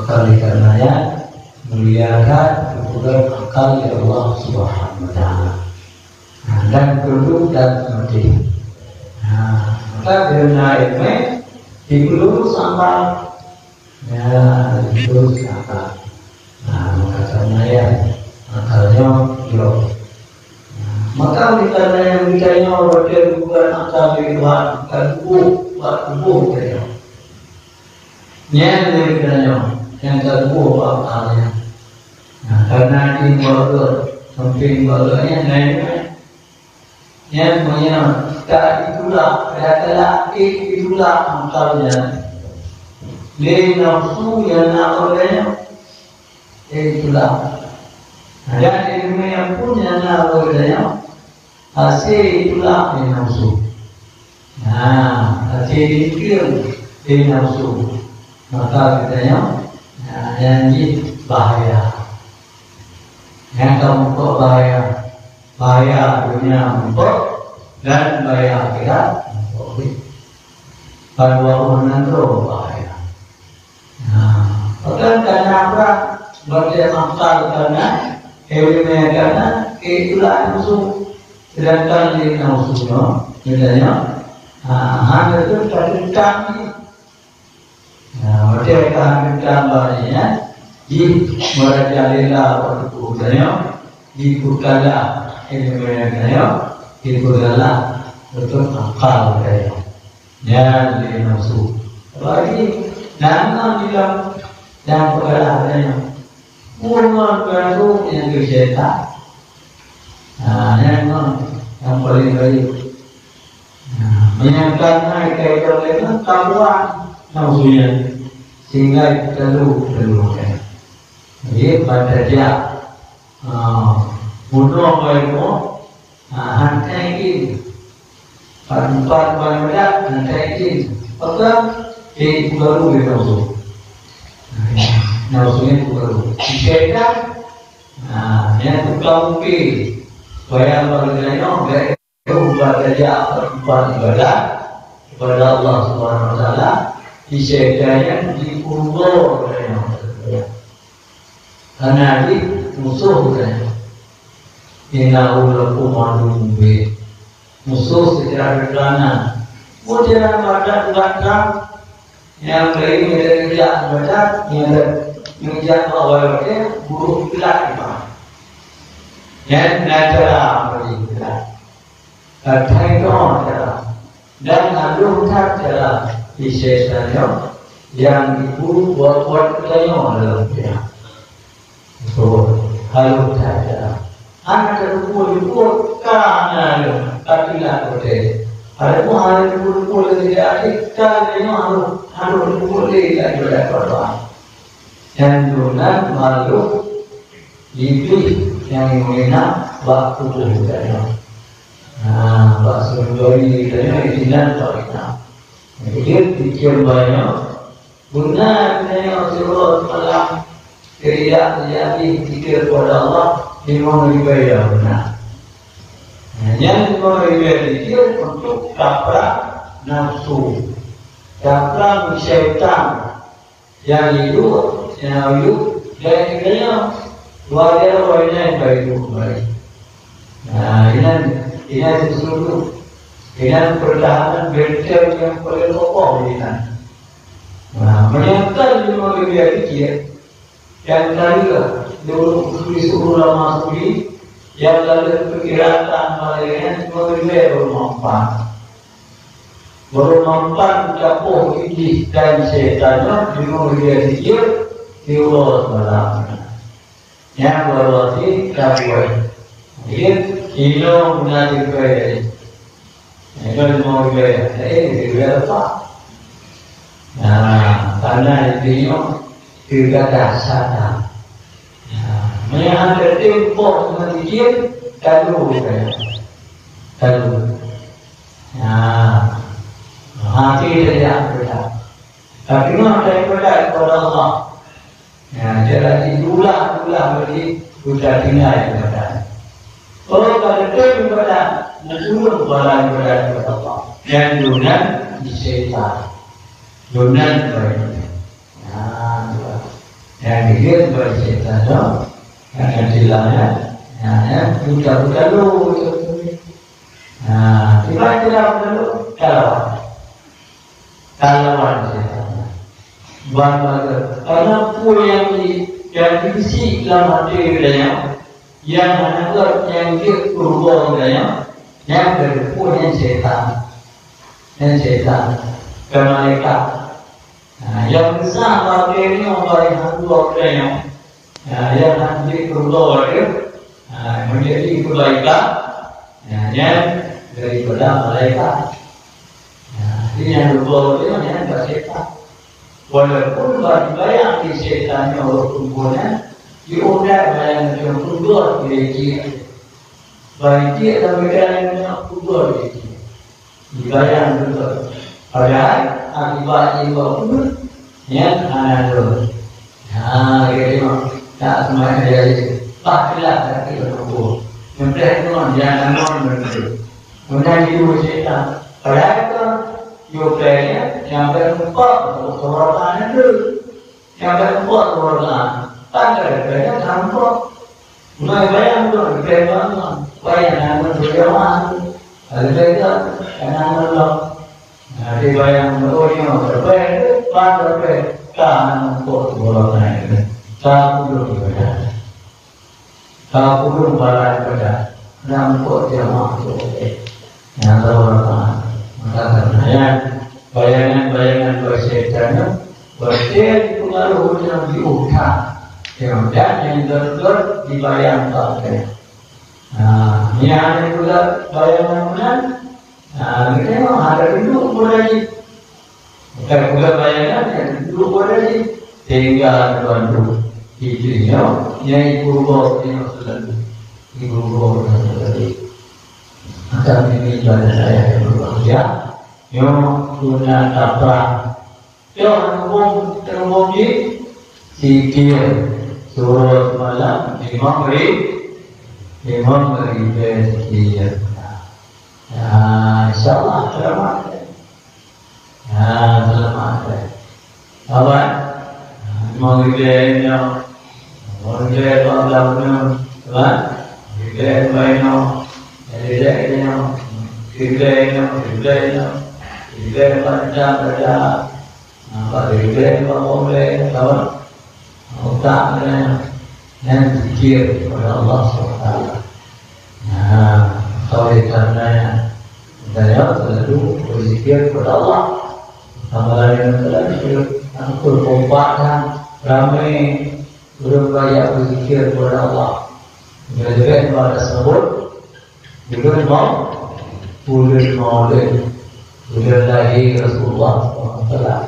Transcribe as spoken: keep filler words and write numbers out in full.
Oleh karena nyan, mulia that geupeugah akal lé Allah Subhanahu wa Taala. Nah, dan tunduk dan patuh. Nah, maka karena ilmu dipeulurus akal. Ya, dipeulurus akal. Nah, maka karena nyan, akal nyoe jroh. Nah, maka oleh karena nyan geutanyoe watèe geupeugah akal lé Tuhan, ka tuboh, bak tuboh geutanyoe. Nyan lé geutanyoe nyang ka tuboh bak akal nyan. Nah, karena jih bak geuh, sampéng bak geuh nyan laén. Nyan meunyoe ka itulak, ka itulak akal nyan lé nafsu nyang na bak geutanyoe, ka itulak. Nah, dan ileumèe nyan pun nyang na bak geutanyoe, hase itulak lé nafsu. Nah, hase ditikeue lé nafsu. Maka geutanyoe, nah, nyan jih bahaya. Nyang ka muphom bahaya. Bahaya dunia muphom dan bahaya akhirat muphom. Padua ureueng nyan droe bahaya. Nah, bahkan karena apa? Berarti akal karena, ileumèe karena, itulak nafsu. Sedangkan lé nafsu nyoe, misalnya, ah, hana teuntang jih. Nah, watèe ka teuntang bak nyan, jih merajalela bak tuboh geutanyoe, jipeukalah ileumèe geutanyoe, jipeukalah beutôi akal geutanyoe. Nyan lé nafsu. Apalagi nyan ngon di dalam nyang peukalah geutanyoe. Ureueng ngon nafsu nyang keu syaitan. Nah, nyan ngon nyang paleng rayeuk. Nah, meunyo ka na kaidah lé nyan, ka buang nafsu nyan. Sehingga teulo, teulo kan. Jadi, pada dia, ah, bunoe bayi bunoe, ah, han kai jih. Pat-, pat-, pat-, pat-, han kai jih. Maka, eh, baru dia nafsu. Nah, nafsu ni baru. Syaitan, nah, yang tukang mungkin. Supaya bagi dia, Ubat tajak, ubat ibadat kepada Allah Subhanahu wa Taala, di syaitan di kubur. Karena di musuh katanya. Innahu lakum aduwwun mubin. Musuh secara terang. Mutiara mata ubat terang. Nyang laén nyan geujak meudat, nyan geujak bak awai watèe, buruk peulat iman. Nyan na cara meuli peulat. Katai droe cara. Dan halôh that cara di syaitan nyoe nyang jibu buet-buet geutanyoe dalam dunia. Beutôi, halôh that cara. Hana teupeue-peue ka na lom, ka teulat watèe. Adapun hana teupeue-peue lé tidak adil, ka lé nyoe halôh, halôh teupeue lé ka ibadat bak doa. Nyan dum nan makhluk Iblih nyang meunan bak tuboh geutanyoe. Nah, bak seuleusoe geutanyoe inan bak inong. Jadi, pikir banyak, Beuna geutanyoe siuroe seumalam keuridaan Nabi zikir kepada Allah limong ribèe beuna. Nah, nyan limong ribèe zikir untuk kapra nafsu, kapra syaitan nyang hidup, nyang hidup dan geutanyoe wajar wajar baik kembali. Nah, inan, inan sesuatu, inan pertahanan benteng nyang paling kokoh inan. Nah, meunyoe ka lima miliar rupiah, nyang ka lheueh dulu disuruh lama sudi, nyang ka lheueh perkiraan malaikat lima miliar baru mampan. Baru mampan tapoh iblis dan syaitan lima miliar sijil di uroe semalam. Nyang baru hati ka buai. Jadi, inoe guna dibai. Inoe mau dibai. Eh, dibai apa? Nah, karena itu nyoe keugadah syaitan. Nah, meunyoe hana teuntèe boh ngon jijil, kalu dibai. Kalu. Nah, hati dia yang berat. Tapi mah daripada kepada Allah. Ya, jadi diulah-ulah bagi buta tinggai ibadat. Oh, kalau betul ibadat, mengurung bala ibadat kepada Allah. Dan dunan di syaitan. Dunan baik. Ya, itulah. Nyang keujeuet bak syaitan nyoe, nyang tilanya, nyang buta-buta lo. Nah, tiba-tiba buta lo, ka lawan. Ka lawan syaitan. Ban bagaimana? Karena peue nyang di, nyang di bisi lam até geutanyoe, nyang hana gét, nyang jeuet keu rugoe geutanyoe, nyang keudua nyan syaitan. Nyan syaitan. Bukan malaikat. Nah, nyang geusa bak geutanyoe bak hamba geutanyoe. Nah, nyang hana jeuet keu rugoe geutanyoe. Nah, menjadi kebaikan. Nah, nyan daripada malaikat. Nah, jadi nyang rugoe geutanyoe nyan bak syaitan. Walaupun bak dibayang di syaitan nyoe roh tuboh nyan, diundang bayang nyoe peugot di jih. Bak jih dan badan nyoe peugot di jih. Dibayang beutôi. Padahai akibat jiwoe pun nyan hana lôn. Ha, dia tengok. Tak semuanya dia aja. Bah, jelas tak kira nombor. Nyempleh tu, dia namun beutôi. Meunan jitu syaitan. Padahai kan, yue pèng nyan, nyang pèng meupat, seurah tanah tu. Nyang pèng meupat, seurah tanah. Tan ka pèng nyan, tan meupat. Meunan bayang tu, pèng bangon. Bayang nyan, tu jamaah tu. Ada pèng kan, kan nyan lom. Nah, di bayang tu, oh, nyoe, pèng tu, pan pèng. Kan meupat, seurah tanah tu. Ka puluh ibadah. Ka puluh bala ibadah, nyang kok jamaah tu, eh, nyang tahu apa? Maka karena nyan, bayangan-bayangan bak syaitan nyoe, beutôi dipengaruh ureueng di utak. Nyang dan nyang gét-gét dibayangkan. Nah, nyan juga bayangan meunan, nah, geutanyoe hana rindu kepada jih. Bukan peugah bayangan nyang duek pada jih, sehingga hana bantu. Itu nyoe, nyang ibu rugoe nyoe selalu. Ibu rugoe nyoe selalu. Maka ini ibadah saya yang berbahagia. Nyoe guna kaprah. Nyoe hubung, terhubung di zikir. Suruh semalam limong ri-, limong ribèe zikir. Ya, insya Allah selamat. Ha, selamat. Awak, ha, limong ribèe nyoe, limong ribèe dua belas nyoe, kan? Ribèe dua nyoe, ribèe nyoe, ribèe nyoe, ribèe nyoe, ribèe empat jam saja. Ha, empat ribèe, empat boleh, kan? Utak nyan, nyan zikir kepada Allah subhanahu wa taala. Nah, oleh karena nyan, geutanyoe selalu berzikir kepada Allah. Amalan nyang selalu berzikir, beureumpah dan ramé ureueng banyak berzikir kepada Allah. Leubeh-leubeh pada sebut, buleuen mau, buleuen maulid, buleuen lahé Rasulullah sallallahu alaihi wasallam.